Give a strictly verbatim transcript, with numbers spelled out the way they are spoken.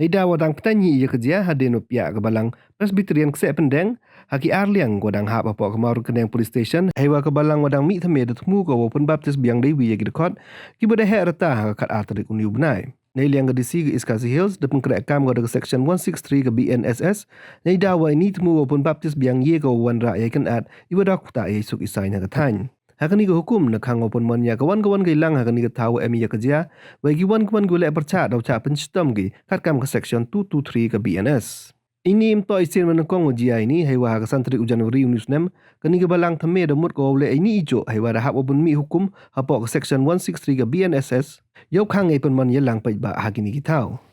Neidaw wa dang pteng hi ya ka jia hadien wa piah ka Balang Presbyterian Kseh Pyndeng ha ki ar liang wa dang hap hapoh ka Mawryngkneng Police Station, heiwa ka Balang wa dang mih thymme da thmu ko wow pynbaptis biang deiwi ya ki dkhot kiwa da heh rta ha ka khat ar tarik uni u bnai. Neiliang ka D C ka East Khasi Hills da pynkrehkaam ko da ka Section one six three ka B N S S, neidaw wa ini i thmu wow pynbaptis biang ye ko wow wanrah yei kynad iwa da ktah yei suk i saiñ ha ka thaiñ. Ha kani ka hukum da khang wow pynman ya ka wan ka wan ka yalang ha kani ka thaw wa em ya ka jia, wei ki wan ka wan kiwa leh pyrchah daw chah pynshitom ki katkam ka Section two two three ka B N S. Ini ymtoh i sien wa nyngkong wa jia ini, heiwa ha ka san tarik u January uni u snem, kani ka Balang thymme da mut ko wow leh ini i jooh, heiwa da hap wow pynmih hukum hapoh ka Section one six three ka B N S S yow khang yei pynman yalang paidbah ha kini ki thaw.